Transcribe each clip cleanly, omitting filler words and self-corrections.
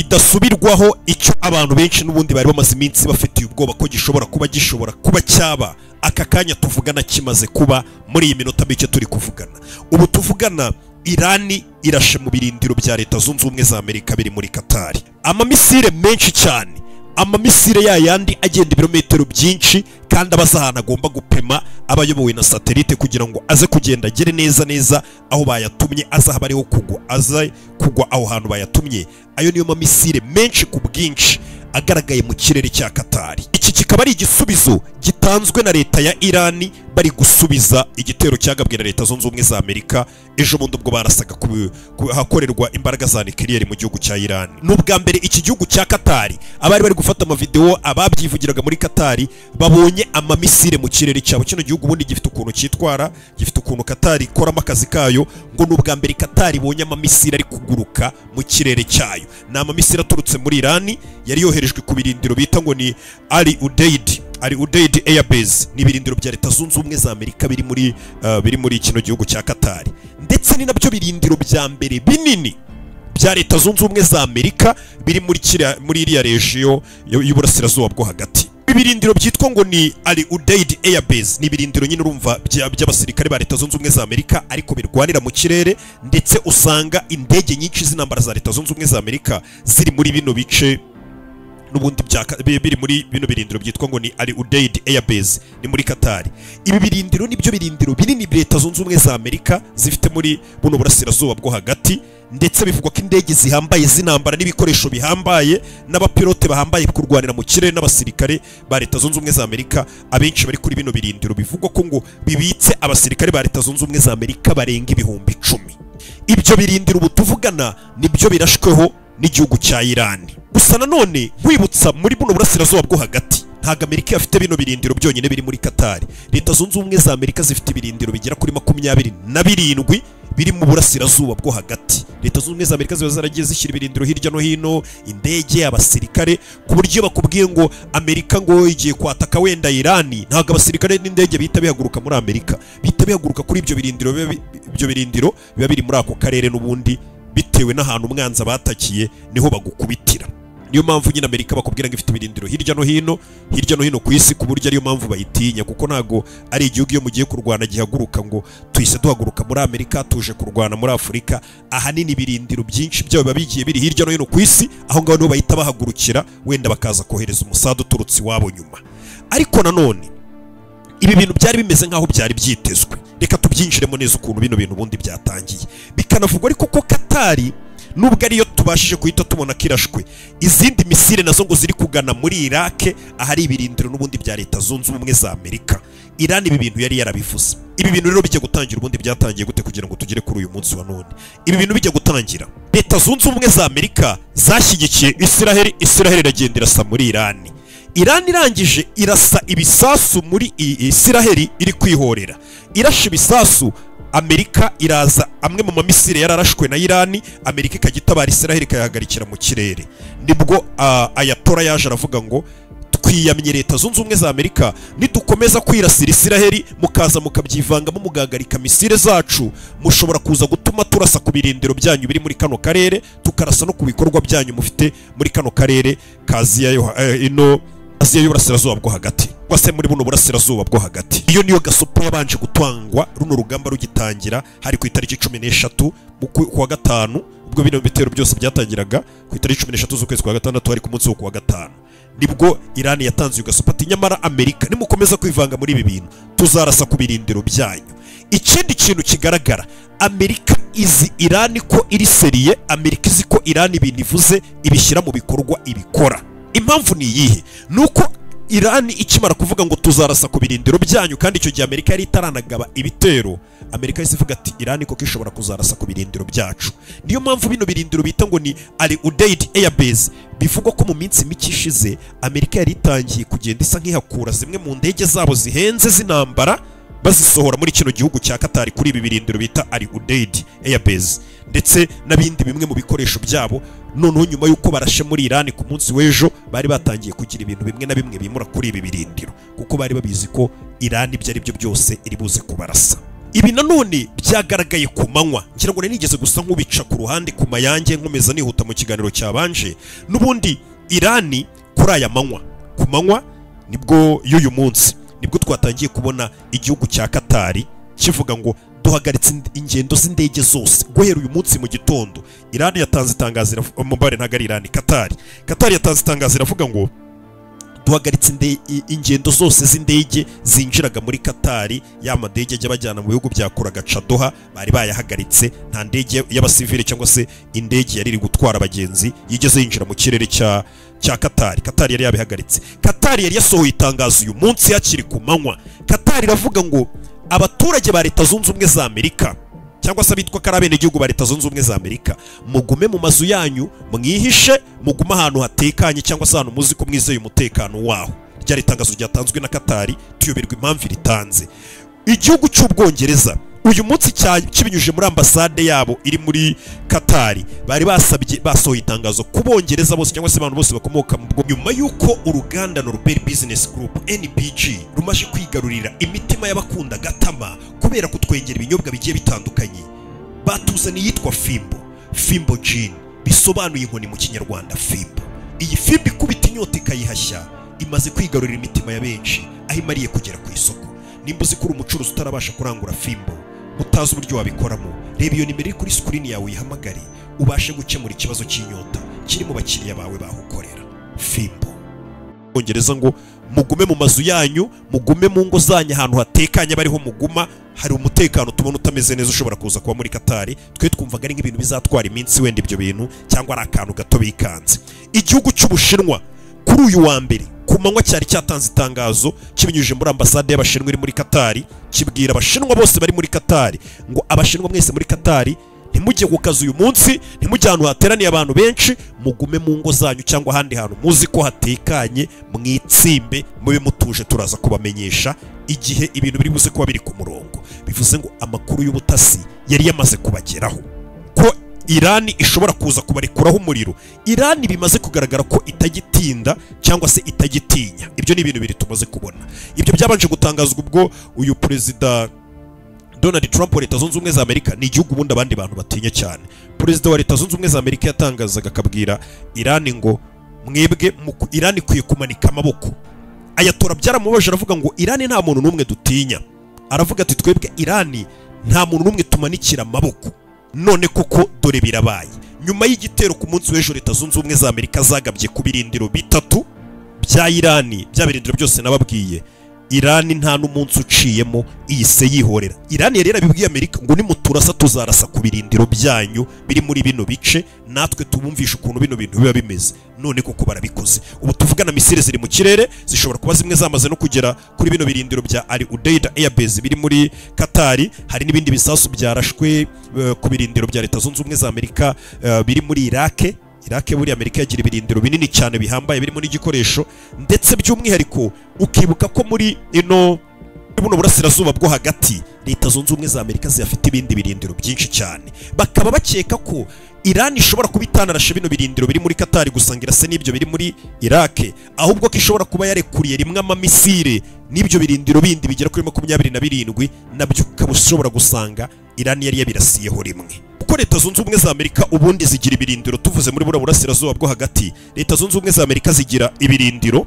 Bidasubirwaho, icyo abantu benshi n'ubundi bari bamaze iminsi bafitiye ubwoba ko gishobora kuba cyaba, aka kanya tuvugana kimaze kuba. Muri iyi minota mike turi kuvugana, ubu tuvugana, Irani irashe mu birindiro bya Leta Zunze Ubumwe za Amerika biri muri Katari amamisire menshi cyane, amamisire ya yandi agenda ibirometero byinshi kandi aba azi ahantu agomba gupima, aba ayobowe na satellite kugira ngo aze kugenda agere neza neza aho bayatumye, aze aho ariho kugwa, aze kugwa aho hantu bayatumye. Ayo niyo mamisire menshi ku bwinshi agaragaye mu kirere cya Katari. Iki kikaba ari igisubizo gitanzwe na leta ya Irani, bari gusubiza igitero cyagabwe na Leta Zunze Ubumwe za Amerika ejo bundi ubwo barasaga ahakorerwa imbaraga za nucléaire mu gihugu cya Irani. Ni ubwa mbere iki gihugu cya Katari, abari bari gufata amavideo, ababyivugiraga muri Katari, babonye amamisire mu kirere cyabo. Kino gihugu ubundi gifite ukuntu cyitwara, gifite ukuntu Katari ikoramo akazi kayo. Ngo ni ubwa mbere Katari ibonye amamisire ari kuguruka mu kirere cyayo. Ni amamisire aturutse muri Irani, yari yoherejwe ku birindiro bita ngo ni Ali Udeid, Al Udeid Air Base. Ni ibirindiro bya Leta Zunze Ubumwe za Amerika biri muri kino gihugu cya Katari, ndetse ni nabyo birindiro bya mbere binini bya Leta Zunze Ubumwe za Amerika biri muri iriya région y'uburasirazuba bwo hagati. Ibirindiro byitwa ngo ni Al Udeid Air Base ni ibirindiro nyine urumva by'abasirikare ba Leta Zunze Ubumwe za Amerika, ariko birwanira mu kirere, ndetse usanga indege nyinshi z'intambara za Leta Zunze Ubumwe za Amerika ziri muri bino bice n'ubundi biri muri bino birindiro byitwa ngo ni Al Udeid Air Base, ni muri Qatar. Ibi birindiro nibyo birindiro binini Leta Zunze Ubumwe za Amerika zifite muri buno burasirazuba bwo hagati, ndetse bivugwa ko indege zihambaye z'intambara n'ibikoresho bihambaye n'abapilote bahambaye kurwanira mu kirere n'abasirikare ba Leta Zunze Ubumwe za Amerika abenshi bari kuri bino birindiro, bivugwa ko ngo bibitse abasirikare ba Leta Zunze Ubumwe za Amerika barenga 10,000. Ibyo birindiro ubu tuvugana nibyo birashweho n'igihugu cya Irani. Gusa nanone nkwibutsa, muri buno burasirazuba bwo hagati ntabwo Amerika ifite bino birindiro byonyine biri muri Katari. Leta Zunze Ubumwe za Amerika zifite ibirindiro bigera kuri 27 biri mu burasirazuba bwo hagati. Leta Zunze Ubumwe za Amerika ziba zaragiye zishyira ibirindiro hirya no hino, indege, abasirikare, ku buryo iyo bakubwiye ngo Amerika ngo igiye kwataka wenda Irani, ntabwo abasirikare n'indege bihita bihaguruka muri Amerika, bihita bihaguruka kuri ibyo birindiro. Ibyo birindiro biba biri muri ako karere n'ubundi, bitewe n'ahantu umwanzi batakiye niho bagukubitira. Niyo mpamvu nyine Amerika bakubwira ngo ifite ibirindiro hirya no hino, hirya no hino ku isi, ku buryo ariyo mpamvu bayitinya, kuko ntago ari igihugu iyo mugiye kurwana gihaguruka ngo tuhise duhaguruka muri Amerika tuje kurwana muri Afurika. Ahanini ibirindiro byinshi byabo biba bigiye biri hirya no hino ku isi, aho ngaho niho bahita bahagurukira, wenda bakaza kohereza umusada uturutse iwabo nyuma. Ariko nanone ibi bintu byari bimeze nk'aho byari byitezwe. Reka tubyinjiremo neza ukuntu bino bintu ubundi byatangiye. Bikanavugwa ariko ko Katari, nubwo ariyo tubashije guhita tubona ko irashwe, izindi misile nazo ngo ziri kugana muri Iraq, ahari ibirindiro n'ubundi bya Leta Zunze Ubumwe za Amerika. Iran ibi bintu yari yarabivuze. Ibi bintu rero bijya gutangira, ubundi byatangiye gute kugira ngo tugere kuri uyu munsi wa none? Ibi bintu bijya gutangira, Leta Zunze Ubumwe za Amerika zashyigikiye Israel. Israel iragenda irasa muri Iran. Iran irangije irasa ibisasu muri Israel, iri kwihorera, irashe ibisasu. Amerika iraza, amwe mu mamisire yararashwe na Iran, Amerika ikajya itabara Israel ikayahagarikira mu kirere. Nibwo Ayatollah yaje aravuga ngo twiyamye Leta Zunze Ubumwe za Amerika, nidukomeza kwirasira Israel mukaza mukabyivangamo, mugahagarika misile zacu, mushobora kuza gutuma turasa ku birindiro byanyu biri muri kano karere, tukarasa no ku bikorwa byanyu mufite muri kano karere ka Aziya yo ino Aziya y'uburasirazuba bwo hagati, cyangwa se muri buno burasirazuba bwo hagati. Iyo niyo gasopo yabanje gutangwa runo rugamba rugitangira. Hari ku itariki 13 kuwa gatanu, ubwo bino bitero byose byatangiraga ku itariki 13 z'ukwezi kwa gatandatu, hari ku munsi wo kuwa gatanu, nibwo Iran yatanze iyo gasopo ati nyamara Amerika nimukomeza kwivanga muri ibi bintu tuzarasa ku birindiro byanyu. Ikindi kintu kigaragara, Amerika izi Iran ko iri sérieux. Amerika izi ko Iran ibintu ivuze ibishyira mu bikorwa, ibikora. Impamvu ni iyihe? Ni uko Iran ikimara kuvuga ngo tuzarasa ku birindiro byanyu, kandi icyo gihe Amerika yari itaranagaba ibitero, Amerika yahise ivuga ati Iran koko ishobora kuzarasa ku birindiro byacu. Niyo mpamvu bino birindiro bita ngo ni Al Udeid Air Base, bivugwa ko mu minsi mike ishize Amerika yari itangiye kugenda isa nk'ihakura zimwe mu ndege zabo zihenze z'intambara, bazisohora muri kino gihugu cya Qatar kuri ibi birindiro bita Al Udeid Air Base, ndetse n'abindi bimwe mu bikoresho byabo. Noneho nyuma y'uko barashe muri Iran ku munsi w'ejo, bari batangiye kugira ibintu bimwe na bimwe bimura kuri ibi birindiro, kuko bari babizi ko Iran ibyo ari byo byose iri buze kubarasa. Ibi nanone byagaragaye ku manywa, ngira ngo nigeze gusa nk'ubica ku ruhande ku mayange nkomeza nihuta mu kiganiro cyabanje. N'ubundi Irani kuri aya manywa, ku manywa nibwo y'uyu munsi nibwo twatangiye kubona igihugu cya Katari kivuga ngo duhagaritse ingendo z'indege zose guhera uyu munsi mu gitondo. Irani yatanze itangazo, mubare ntago ari Irani, Katari. Katari yatanze itangazo iravuga ngo duhagaritse ingendo zose z'indege zinjiraga muri Katari, ya madege ajya bajyana mu bihugu bya kure agaca Doha bari bayahagaritse. Nta ndege y'abasivile cyangwa se indege yari iri gutwara abagenzi yigeze yinjira mu kirere cya Katari. Katari yari yabihagaritse. Katari yari yasohoye itangazo uyu munsi hakiri ku manywa. Katari iravuga ngo abaturage ba Leta Zunze Ubumwe za Amerika cyangwa se abitwa ko ari abenegihugu ba Leta Zunze Ubumwe za Amerika, mugume mu mazu yanyu, mwihishe, mugume ahantu hatekanye cyangwa se ahantu muzi ko mwizeye umutekano waho. Ryari itangazo ryatanzwe na Katari, tuyoberwa impamvu iritanze. Igihugu cy'Ubwongereza uyu munsi kibinyujije muri ambasade yabo iri muri Katari bari basabye, basohoye itangazo ku Bongereza bose cyangwa se abantu bose bakomoka mu nyuma y'uko uruganda Norbert Business Group NBG rumaje kwigarurira imitima y'abakunda gatama kubera kutwengera ibinyobwa bigiye bitandukanye, batuzaniye yitwa Fimbo, Fimbo Gin, bisobanuye inkoni mu Kinyarwanda Fimbo. Iyi fimbo ikubita inyota ikayihashya, imaze kwigarurira imitima ya benshi aho imariye kugera ku isoko. Nimba uzi ko uri umucuruzi utarabasha kurangura Fimbo, utazi uburyo wabikoramo, reba iyo nimero iri kuri screen yawe uyihamagare ubashe gukemura ikibazo cy'inyota kiri mu bakiriya bawe bahukorera. Fimbo. Bongereza ngo mugume mu mazu yanyu, mugume mu ngo zanyu ahantu hatekanye bariho muguma, hari umutekano tubona utameze neza ushobora kuza kuba muri Katari. Twe twumvaga ari nk'ibintu bizatwara iminsi wenda ibyo bintu cyangwa ari akantu gato bikanze. Igihugu cy'Ubushinwa kuri uyu wa mbere ku manywa cyari cyatanze itangazo kibinyujije muri ambasade y'Abashinwa iri muri Katari, kibwira Abashinwa bose bari muri Katari ngo Abashinwa mwese muri Katari ntimujye ku kazi uyu munsi, ntimujye ahantu hateraniye abantu benshi, mugume mu ngo zanyu cyangwa ahandi hantu muzi ko hatekanye, mwitsimbe, mube mutuje, turaza kubamenyesha igihe ibintu biri buze kuba biri ku murongo. Bivuze ngo amakuru y'ubutasi yari yamaze kubageraho ko Irani ishobora kuza kubarekuraho umuriro. Irani bimaze kugaragara ko itagitinda cyangwa se itagitinya. Ibyo ni ibintu biri tumaze kubona. Ibyo byabanje gutangazwa ubwo uyu perezida Donald Trump wa Leta Zunze Ubumwe za Amerika, ni igihugu ubundi abandi bantu batinya cyane. Perezida wa Leta Zunze Ubumwe za Amerika yatangazaga akabwira Irani ngo mwebwe Irani ikwiye kumanika amaboko. Ayatora byaramubaje, aravuga ngo Irani nta muntu n'umwe dutinya. Aravuga ati twebwe Irani nta muntu n'umwe tumanikira amaboko. None koko dore birabaye. Nyuma y'igitero ku munsi w'ejo Leta Zunze Ubumwe za Amerika zagabye ku birindiro bitatu bya Irani, bya birindiro byose nababwiye, Irani nta n'umunsi uciyemo iyise yihorera. Irani yari yarabibwiye Amerika ngo nimuturasa tuzarasa ku birindiro byanyu biri muri bino bice, natwe tubumvisha ukuntu bino bintu biba bimeze. None koko barabikoze. Ubu tuvugana misile ziri mu kirere, zishobora kuba zimwe zamaze no kugera kuri bino birindiro bya Al Udeid Air Base biri muri Katari. Hari n'ibindi bisasu byarashwe ku birindiro bya Leta Zunze Ubumwe za Amerika biri muri Iraq. Iraq buri Amerika yagira ibirindiro binini cyane bihambaye birimo n'igikoresho, ndetse by'umwihariko ukibuka ko muri ino buno burasirazuba bwo hagati Leta Zunze Ubumwe za Amerika ziyafite ibindi birindiro byinshi cyane. Bakaba bakeka ko Iran ishobora kuba itanarashe bino birindiro biri muri Katari gusa ngo irase n'ibyo biri muri Iraq, ahubwo ko ishobora kuba yarekuriye rimwe amamisire n'ibyo birindiro bindi bigera kuri 27, nabyo ukaba ushobora gusanga Iran yari yabirasiyeho rimwe. Kuko Leta Zunze Ubumwe za Amerika ubundi zigira ibirindiro, tuvuze muri buriya burasirazuba bwo hagati, Leta Zunze Ubumwe za Amerika zigira ibirindiro,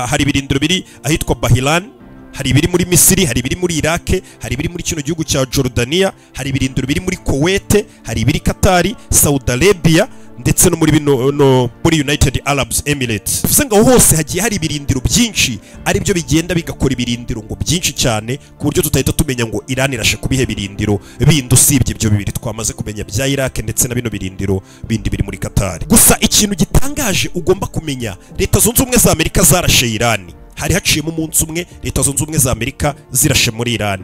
hari ibirindiro biri ahitwa Bahrain, hari ibiri muri Misiri, hari ibiri muri Iraq, hari ibiri muri kino gihugu cya Jordania, hari ibirindiro biri muri Kuwait, hari ibiri Katari, Saudi Arabia, ndetse no muri bino no muri United Arab Emirates. Bivuze ngo hose hagiye hari ibirindiro byinshi, ari byo bigenda bigakora ibirindiro ngo byinshi cyane ku buryo tutahita tumenya ngo Iran irashe kubihe birindiro bindi usibye ibyo bibiri twamaze kumenya bya Iraq ndetse na bino birindiro bindi biri muri Qatar. Gusa ikintu gitangaje ugomba kumenya, Leta Zunze Ubumwe za Amerika zarashe Iran. Hari haciyemo umunsi umwe Leta Zunze Ubumwe za Amerika zirashe muri Iran.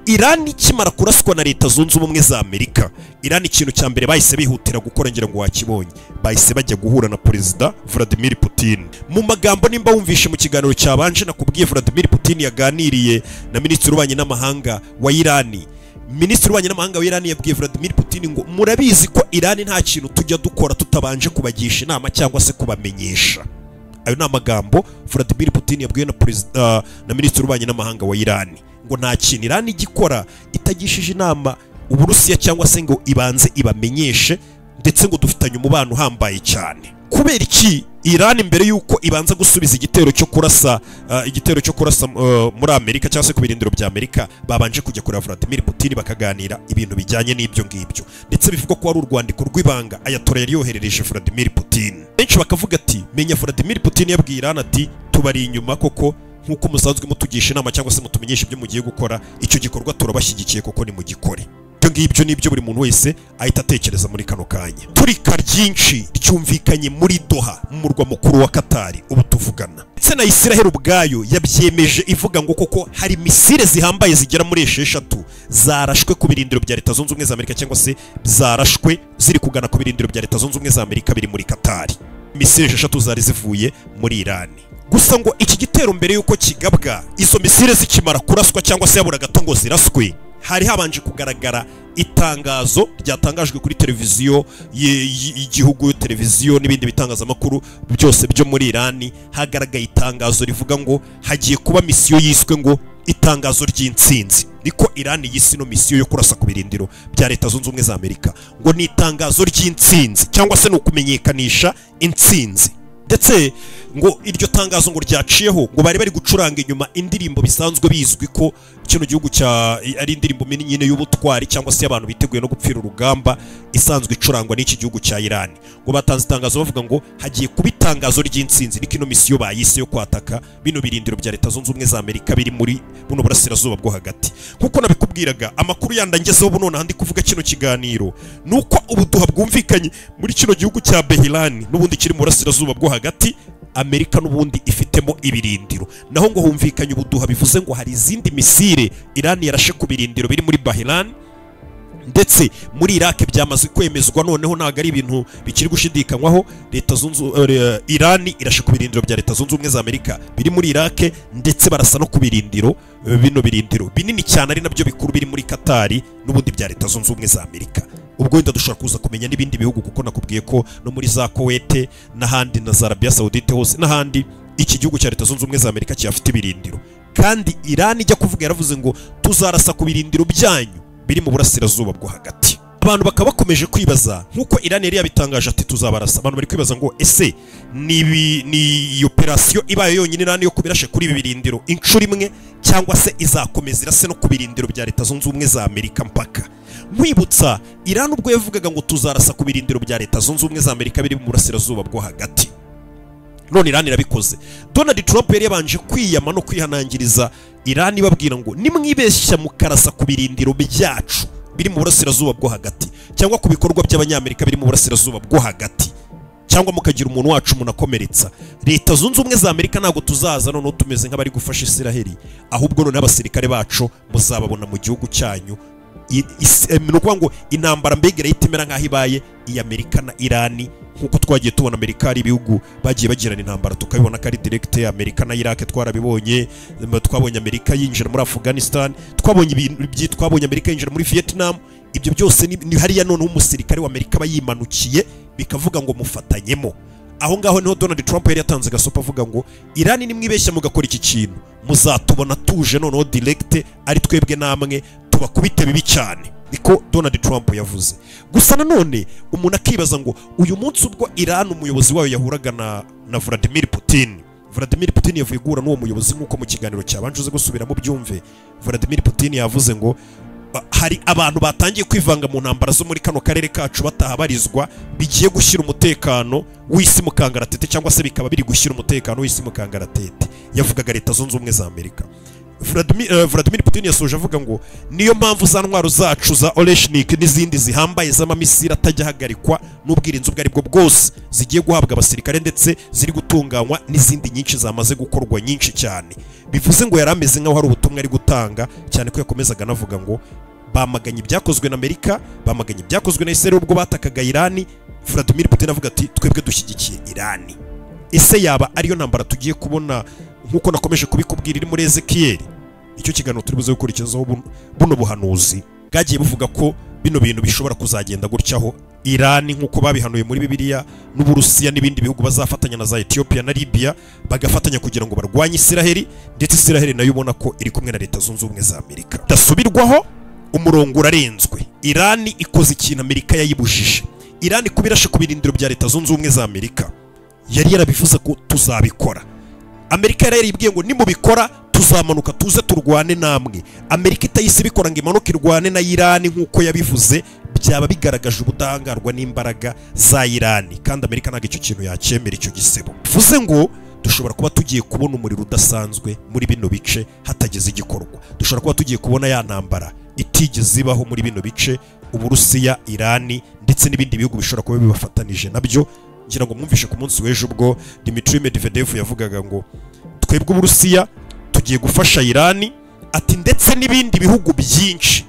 Iran ikimara kuraswa na Leta Zunze Ubumwe za Amerika, Iran ikintu cya mbere bahise bihutira gukora, ngira ngo wakibonye, bahise bajya guhura na Perezida Vladimir Putin. Mu magambo nimba wumvishe mu kiganiro cyabanje nakubwiye, Vladimir Putin yaganiriye na Minisitiri w'Ububanyi n'Amahanga wa Iran. Minisitiri w'Ububanyi n'Amahanga wa Iran yabwiye Vladimir Putin ngo murabizi ko Iran nta kintu tujya dukora tutabanje kubagisha inama cyangwa se kubamenyesha. Ayo ni amagambo Vladimir Putin yabwiye na Perezida na Minisitiri w'Ububanyi n'Amahanga wa Iran. Ngo nta kintu Iran igikora itagishije inama Uburusiya cyangwa se ngo ibanze ibamenyeshe, ndetse ngo dufitanye umubano uhambaye cyane. Kubera iki Iran imbere yuko ibanza gusubiza igitero cyo kurasa muri Amerika cyangwa se ku birindiro bya Amerika, babanje kujya kuri Vladimir Putin bakaganira ibintu bijyanye n'ibyo ngibyo, ndetse bivugwa ko ari urwandiko rw'ibanga Ayatollah yari yoherereje Vladimir Putin. Benshi bakavuga ati menya Vladimir Putin yabwiye Iran ati tubari inyuma koko nkuko musanzwe mutugisha inama cyangwa se mutumenyesha ibyo mugiye gukora, icyo gikorwa turabashyigikiye koko ni mugikore. Ibyo ngibyo nibyo buri muntu wese ahita atekereza muri kano kanya. Turika ryinshi ryumvikanye muri Doha, mu murwa mukuru wa Katari ubu tuvugana, ndetse na Israel ubwayo yabyemeje ivuga ngo koko hari misile zihambaye zigera muri 6 zarashwe ku birindiro bya Leta Zunze Ubumwe za Amerika cyangwa se zarashwe ziri kugana ku birindiro bya Leta Zunze Ubumwe za Amerika biri muri Katari. Misile 6 zari zivuye muri Iran. Gusa ngo iki gitero mbere yuko kigabwa, izo misile zikimara kuraswa cyangwa se yabura gato ngo ziraswe, hari habanje kugaragara itangazo ryatangajwe kuri televiziyo y'igihugu, televiziyo n'ibindi bitangazamakuru byose byo muri Iran. Hagaragaye itangazo rivuga ngo hagiye kuba misiyo yiswe ngo itangazo ry'intsinzi. Niko Iran yise ino misiyo yo kurasa ku birindiro bya Leta Zunze Ubumwe za Amerika, ngo ni itangazo ry'intsinzi cyangwa se ni ukumenyekanisha intsinzi. Ndetse ngo iryo tangazo ngo ryaciyeho ngo bari bari gucuranga inyuma indirimbo bisanzwe bizwi ko kino gihugu cya ari indirimbo nyine y'ubutwari cyangwa se abantu biteguye no gupfira urugamba isanzwe icurangwa n'iki gihugu cya Iran. Ngo batanze itangazo bavuga ngo hagiye kuba itangazo ry'intsinzi, niko ino misiyo bayise yo kwataka bino birindiro bya Leta Zunze Ubumwe za Amerika biri muri buno burasirazuba bwo hagati. Kuko nabikubwiraga amakuru yandangezeho ubu none handi kuvuga kino kiganiro nuko ubuduha bwumvikanye muri kino gihugu cya Behirani n'ubundi kiri mu burasirazuba bwo hagati, Amerika n'ubundi ifitemo ibirindiro. Naho ngo humvikanye ubuduha bivuze ngo hari izindi misile Iran yarashe ku birindiro biri muri Bahrain ndetse muri Iraq byamaze kwemezwa, noneho ntago ari ibintu bikiri gushidikanywaho. Leta Zunze Iran irashe ku birindiro bya Leta Zunze Ubumwe za Amerika biri muri Iraq, ndetse barasa no ku birindiro bino birindiro binini cyane ari nabyo bikuru biri muri Katari n'ubundi bya Leta Zunze Ubumwe za Amerika. Ubwo wenda dushobora kuza kumenya n'ibindi bihugu, kuko nakubwiye ko no muri za Kuwait n'ahandi na za Arabia Saudite hose n'ahandi iki gihugu cya Leta Zunze Ubumwe za Amerika cyafite ibirindiro. Kandi Iran ijya kuvuga yaravuze ngo tuzarasa ku birindiro byanyu biri mu burasirazuba bwo hagati. Abantu bakaba bakomeje kwibaza nkuko Iran yari yabitangaje ati tuzabarasa, abantu bari kwibaza ngo ese ni operation ibaye yonyine Iran yo kubirashe kuri ibi birindiro inshuro imwe cyangwa se izakomeza irase no ku birindiro bya Leta Zunze Ubumwe za Amerika mpaka. Nkwibutsa Iran ubwo yavugaga ngo tuzarasa ku birindiro bya Leta Zunze Ubumwe za Amerika biri mu burasirazuba bwo hagati, none Iran irabikoze. Donald Trump yari yabanje kwiyama no kwihanangiriza Iran ibabwira ngo nimwibeshya mukarasa ku birindiro byacu biri mu burasirazuba bwo hagati cyangwa ku bikorwa by'abanyamerika biri mu burasirazuba bwo hagati, cyangwa mukagira umuntu wacu munakomeretsa, Leta Zunze Ubumwe za Amerika ntago tuzaza none tumeze nk'abari gufasha Israel, ahubwo none abasirikare bacu muzababona mu gihugu cyanyu. Ni ngo intambara mbegera yitemera nkaho ibaye iya Amerika na Iran, nkuko twagiye tubona Amerika ari ibihugu bagiye bagirana intambara tukabibona ko ari direct Amerika na Iraq twarabibonye, twabonye Amerika yinjira muri Afghanistan, twabonye ibintu twabonye Amerika yinjira muri Vietnam. Ibyo byose ni hariya none umusirikare wa Amerika bayimanukiye bikavuga ngo mufatanyemo. Aho ngaho niho Donald Trump yari yatanze gasopo avuga ngo Iran nimwibeshya mugakora iki kintu muzatubona tuje noneho direct ari twebwe namwe tubakubite bibi cyane. Niko Donald Trump yavuze. Gusa nanone umuntu akibaza ngo uyu munsi ubwo Iran umuyobozi wayo yahuraga na Vladimir Putin, Vladimir Putin yavuye guhura n'uwo muyobozi nkuko mu kiganiro cyabanje uze gusubiramo byumve. Vladimir Putin yavuze ngo hari abantu batangiye kwivanga mu ntambara zo muri kano karere kacu batahabarizwa, bigiye gushyira umutekano w'isi mu kangaratete cyangwa se bikaba biri gushyira umutekano w'isi mu kangaratete. Yavugaga Leta Zunze Ubumwe za Amerika. Vladimir Putin yasoje avuga ngo niyo mpamvu za ntwaro zacu za Oreshnik n'izindi zihambaye z'amamisiri atajya hagarikwa n'ubwirinzi ubwo aribwo bwose zigiye guhabwa abasirikare ndetse ziri gutunganywa n'izindi nyinshi zamaze gukorwa nyinshi cyane. Bivuze ngo yarameze nkaho hari ubutumwa ari gutanga cyane ko yakomezaga anavuga ngo bamaganye ibyakozwe na Amerika, bamaganye ibyakozwe na Israel ubwo batakaga Iran. Vladimir Putin avuga ati twebwe dushyigikiye Iran. Ese yaba ariyo ntambara tugiye kubona nkuko nakomeje kubikubwira iri muri Ezekiel? Icyo kiganiro turi buze gukurikizaho buno buhanuzi. Bwagiye buvuga ko bino bintu bishobora kuzagenda gutyaho. Irani nk'uko babihanuye muri Bibiliya, n'Uburusiya n'ibindi bihugu bazafatanya na za Ethiopia na Libya, bagafatanya kugira ngo barwanye Isiraheli, ndetse Isiraheli nayo ubona ko iri kumwe na Leta Zunze Ubumwe za Amerika. Dasubirwaho, umurongo urarenzwe. Irani ikoze ikintu Amerika yayibujije. Irani kubirashe ku birindiro bya Leta Zunze Ubumwe za Amerika, yari yarabivuze ko tuzabikora. Amerika yari yaribwiye ngo nimubikora tuzamanuka tuze turwane namwe. Amerika itayise ibikora ngo imanuke irwane na Irani nk'uko yabivuze, byaba bigaragaje ubudahangarwa n'imbaraga za Irani, kandi Amerika ntabwo icyo kintu yacyemera, icyo gisebo. Bivuze ngo dushobora kuba tugiye kubona umuriro udasanzwe muri bino bice hatageze igikorwa. Dushobora kuba tugiye kubona ya ntambara itigeze ibaho muri bino bice, Uburusiya, Irani ndetse n'ibindi bihugu bishobora kuba bibafatanije nabyo. Ngira ngo mwumvishe ku munsi w'ejo ubwo Dmitry Medvedev yavugaga ngo twebwe Uburusiya tugiye gufasha Irani, ati ndetse n'ibindi bihugu byinshi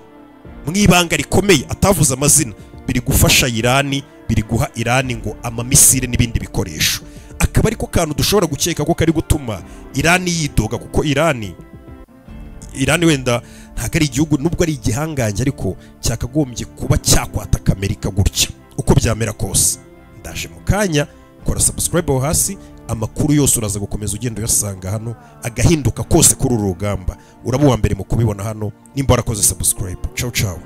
mu ibanga rikomeye atavuze amazina, biri gufasha Irani, biri guha Irani ngo amamisire n'ibindi bikoresho. Akaba ariko kantu dushobora gukeka ko kari gutuma Irani yidoga, kuko Irani wenda ntabwo ari igihugu nubwo ari igihangange, ariko cyakagombye kuba cyakwataka Amerika gutya uko byamera kose. Ndaje mu kanya, kora subscribe aho hasi, amakuru yose uraza gukomeza ugenda uyasanga hano, agahinduka kose kuri uru rugamba uraba uwa mbere mu kubibona hano nimba warakoze subscribe. Ciao ciao.